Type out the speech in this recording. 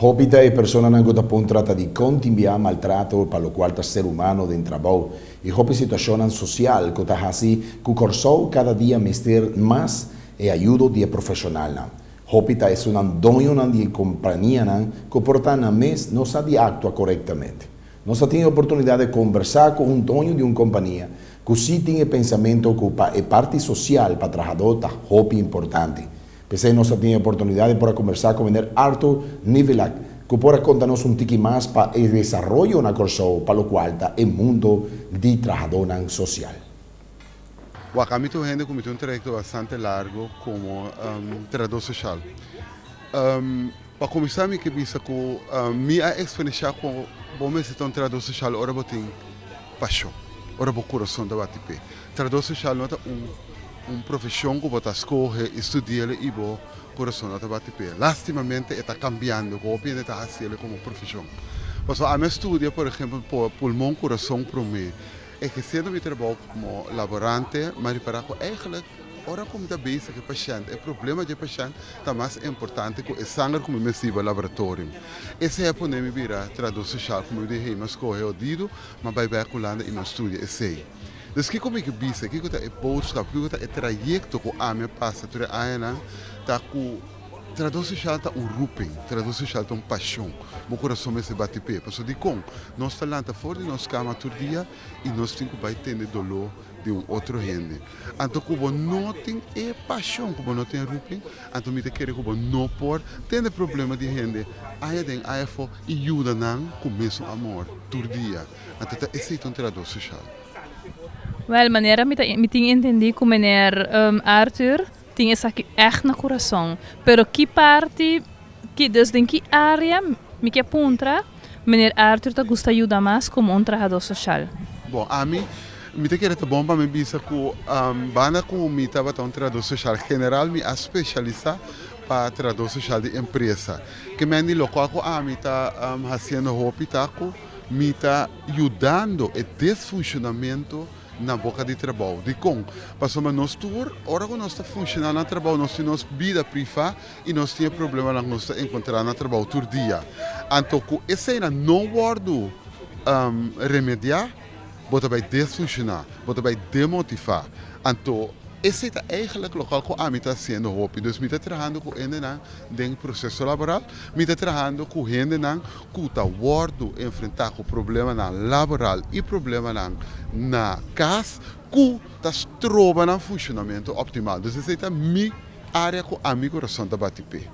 Hopi ta e personanan ku ta puntra ta dikon tin bia maltrato pa lokual ta ser humano den trabou i hopi situashonnan sosial ku ta hasi ku Kòrsou kada dia mester mas e ayudo di e profeshonalnan. Hopi ta esunnan doñonan di e kompanianan ku por ta nan mes no sa di aktua korektamente. Nos a tin e oportunidat di kombersá ku un doño di un kompania ku sí tin e pensamentu ku pa e parti sosial pa trahadó ta hopi importante. P'esei nos a tin e oportunidat di por a kombersá ku meneer Arthur Nivillac ku por a konta nos un tiki mas pa e desaroyo na Kòrsou pa lokual ta e mundo di trahadónan sosial. Wak, ami ta un hende ku mi tin un trayekto bastante largo komo trahadó sosial. Pa kuminsá mi ke bisa ku mi a eksperenshá ku bo mester ta un trahadó sosial ora bo tin pashon, ora bo kurason ta bati p'e. Trahadó sosial no ta un un profeshon ku bo ta skohe i studi'el i bo kurason no ta bati p'e. Lastimamente e ta kambiando ku hopi hende ta hasiel komo profeshon. Pasobra ami a studia por ehempel pulmon kurason promé. Ehersiendo mi trabou komo laborante mi a ripará ku eigentlik ora ku mi ta bezig ku e pashènt, e problema di e pashènt ta mas importante ku e sanger ku mi mester hiba laboratorium. Esei a pone mi bira trahadó sosial ku mi di hey mi a skohe odido, mi a bai bèk Hulanda i mi a studia esei. Dus kiko mi ke bisa, kiko ta e boodschap, kiko ta e trayekto ku ami a pasa tur e añanan ta ku trahadó sosial ta un roeping, trahadó sosial ta un pashon, bo kurason mester bati p'e. Pasobra dikon? Nos ta lanta for di nos kama tur dia i nos tin ku bai tende doló di un otro hende. Anto ku bo no tin e pashon, ku bo no tin e roeping, anto mi ta kere ku bo no por tende problema di hende aya den aya afó i yuda nan ku mesun amor tur dia. Anto ta esei ta un trahadó sosial. Wèl, manera mi ta mi tin entendí ku meneer Arthur tin esaki ègt na kurason. Pero ki parti, ki dus den ki área mi ke puntra meneer Arthur ta gusta yuda mas komo un trahadó sosial? Bon, ami, mi ta kere ta bon pa mi bisa ku banda ku mi tabata un trahadó sosial general mi a spesialisá pa trahadó sosial di empresa. Ke men di lokual ku ami ta hasiendo hopi ta ku Mi ta yudando e desfunshonamentu na boka di trabou. Dikon? Pasobra nos tur, ora ku nos ta funshoná na trabou, nos tin nos bida privá i nos tin e problemanan ku nos ta enkontrá na trabou tur dia. Anto ku eseinan no wòrdu remediá, bo ta bai desfunshoná, bo ta bai demotivá. Anto esei ta eigenlijk lokual ku ami ta hasiendo hopi. Dus mi ta trahando ku hendenan den proseso laboral, mi ta trahando ku hendenan ku ta wòrdu enfrentá ku problemanan laboral i problemanan na kas ku ta stroba nan funshonamentu optimal. Dus esei ta mi área ku ami kurason ta bati p'e.